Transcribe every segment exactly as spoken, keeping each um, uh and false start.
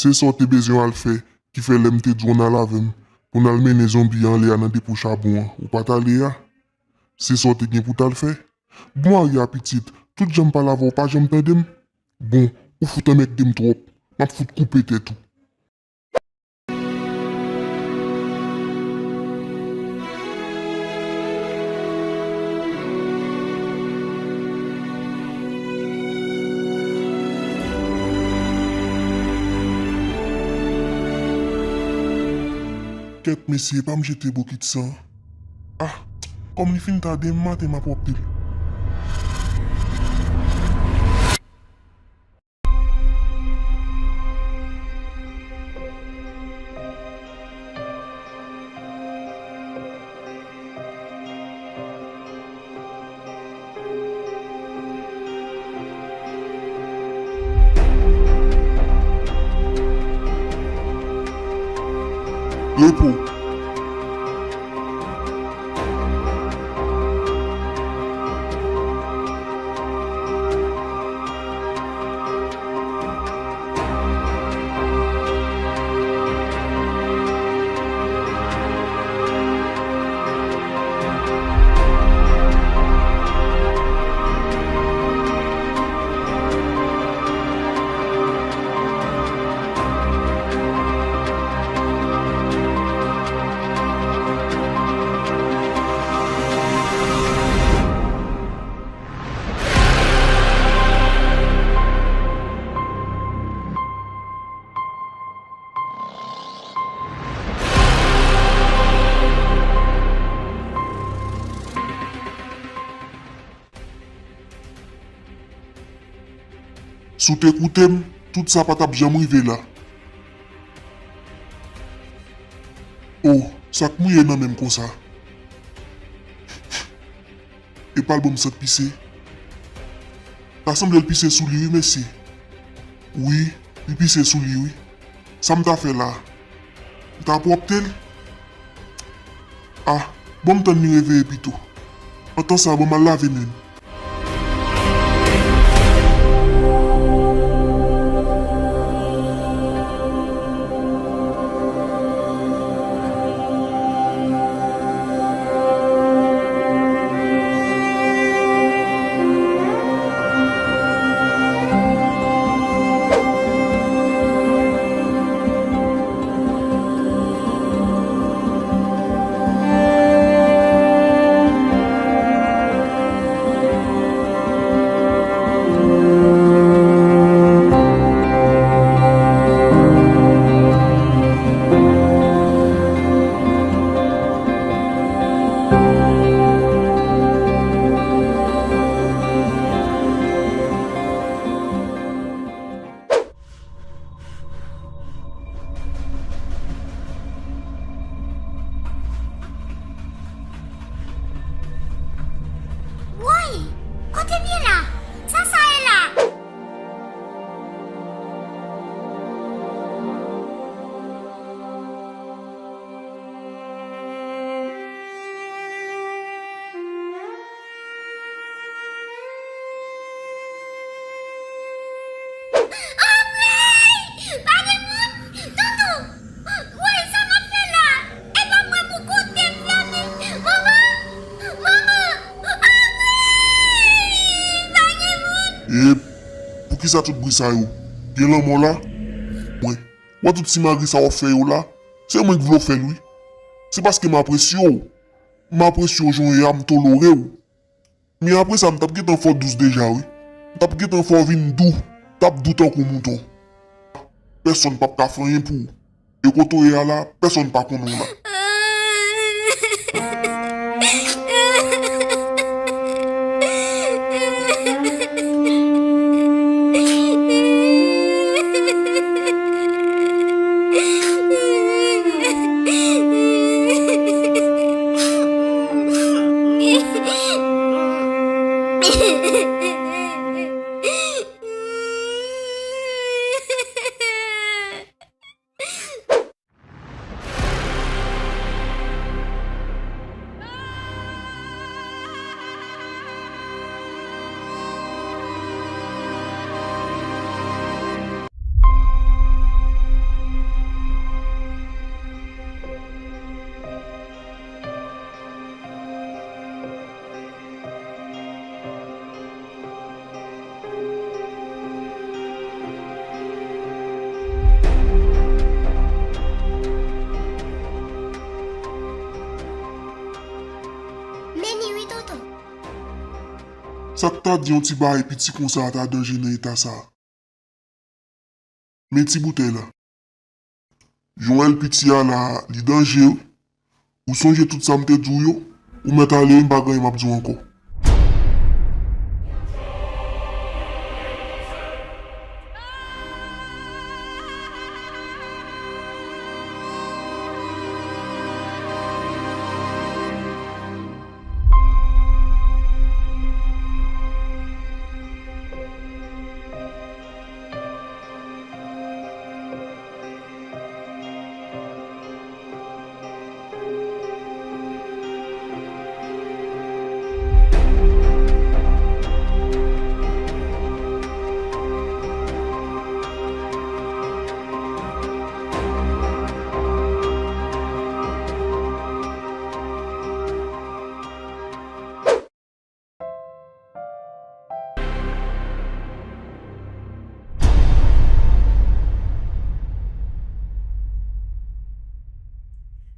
Se sa w te bezwen al fè ki fè lè m te di w ann al avè m pou n al mennen zonbi a anlè a nan depo chabon an, ou pa t ale a? Se sa w te gen pou w t al fè? Bon, Arya pitit, tout jan m pale avè w, w pa janm tande m? Bon, ou fout anmègde m twòp. M ap fout koupe tèt ou. Kèt mesye, pa m jete bokit sa. Ah, kòm li fin ta demen maten, m ap opte l. Repo. Si w te koute m, tout sa pa t ap janm rive la. O, sa k mouye nan men m konsa? Epa l ban m sant pise. Ta sanble l pise sou li wi, mesye. Wi, li pise sou li wi. Sa m ta fè la? M ta pwòpte l? Ah, bon m tann li reveye pito. Antan sa, bon m al lave men m. Woy! Kote m ye la? Sa sa ye la? Anmwey! Pa gen moun! Toutou! Woy, sa m ap fè la? E pa mwen pou kote m fèmen! Manman! Manman! Anmwey! Pa gen moun! E poukisa tout bri sa yo? Gen lanmò la? Mwen. Wè tout simagri sa w ap fè yo la? Se mwen k vle w fè l wi. Se paske m apresye w. M apresye w jan w ye a, m tolere w. Men apre sa, m t ap gentan fè w dous deja wi. M t ap gentan fè w vin dou. T ap dou tankou mouton. Pèsonn p ap ka fè anyen pou ou. E kote w ye a la, pèsonn pa konnen w la. Sa k ta di yon ti bagay piti konsa a ta danje nan eta sa a? Men ti boutèy la. Jan w wè l piti a la, li danje wi. Ou sonje tout sa m te di w yo? Ou mèt ale wi, m pa gen anyen m ap di w ankò.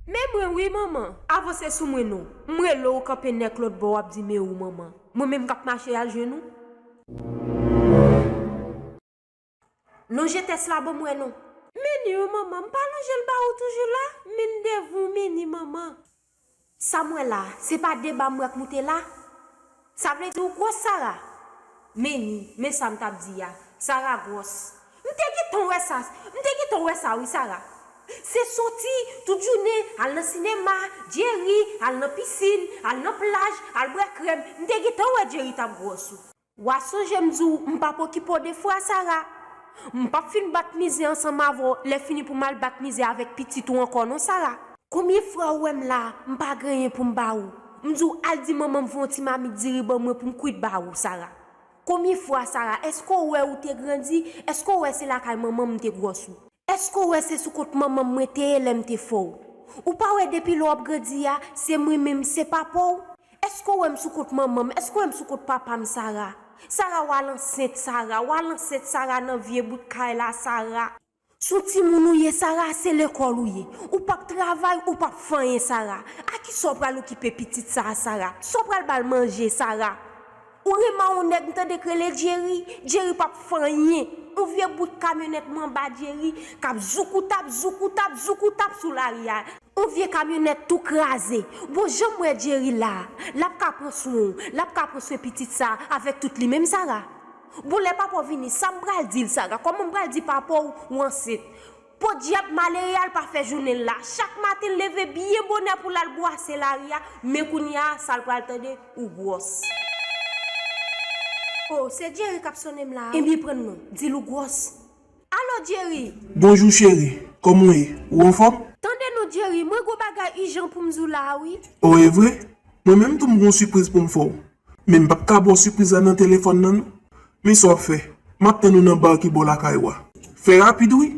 Men mwen wi, manman. Avanse sou mwen non. M rele w, ou kanpe nèk lòt bò, w ap di men ou, manman. Mwen menm k ap mache al jwenn ou. Lonje tès la ban m wè non. Men ni wi, manman. M pa lonje l ba ou toujou la? Men devou, men ni, manman. Sa m wè la, se pa de ba m wè k moute la? Sa vle di ou gwòs, Sara? Men ni, men sa m t ap di a. Sara gwòs. M te gentan wè sa, m te gentan wè sa wi, Sara. Se soti tout jounen, al nan sinema, Jerry, al nan pisin, al nan plaj, al bwè krèm. M te gentan wè Jerry t ap gwòs wi. W a sonje m di w m p ap okipe w de fwa, Sara. M p ap fin bat mizè ansanm avè w, lè fini pou m al bat mizè avèk pitit ou ankò non, Sara. Konbyen fwa ou wè m la, m pa gen anyen pou m ba ou? M di w al di manman m fè yon ti mamit diri ban mwen pou m kwit ba ou, Sara. Konbyen fwa, Sara? Èske w wè ou te grandi? Èske w wè se lakay manman m m te gwòs ou? Èske w wè se sou kont manman m mwen te ye lè m te fè w? Ou pa wè depi lè w ap grandi a, se mwen menm, se papa w? Èske w wè m sou kont manman m? Èske w wè m sou kont papa m, Sara? Sara, w al ansent, Sara. W al ansent, Sara, nan vye bout kay la, Sara. S on timoun ou ye, Sara, se lekòl ou ye. Ou p ap travay, ou p ap fè anyen, Sara. A kisa w pral okipe pitit sa a, Sara? Sa w pral ba l manje, Sara? Ou renmen yon nèg m tande k rele Jerry? Jerry p ap fè anyen. Yon vye bout kamyonèt manba Jerry k ap zoukoutap, zoukoutap, zoukoutap sou lari a. Yon vye kamyonèt tou kraze. Bon, jan m wè Jerry la, l ap ka pran swen w, l ap ka pran swen pitit sa a avèk tout li menm, Sara. Bon, lè papa w vini, sa m pral di l, Sara? Kòman m pral di papa w ou ansent? Podyab malere a, l pa fè jounen l la. Chak maten, l leve byen bonè pou l al bwase lari a, men kounye a, sa l pral tande, ou gwòs. O, se Jerry k ap sonnen m la a. Ebyen, pran l non, di l ou gwòs. Alo, Jerry! Bonjou, cheri. Kòman w ye? Ou anfòm? Tande non, Jerry, mwen gon bagay ijan pou m di w la a, wi. O, e vre? Mwen menm tou, m gon sipriz pou m fè w. Men m p ap ka ba w sipriz la nan telefòn nan, non. Men sa w ap fè, m ap tann ou nan ba ki bò lakay ou a. Fè rapid, wi.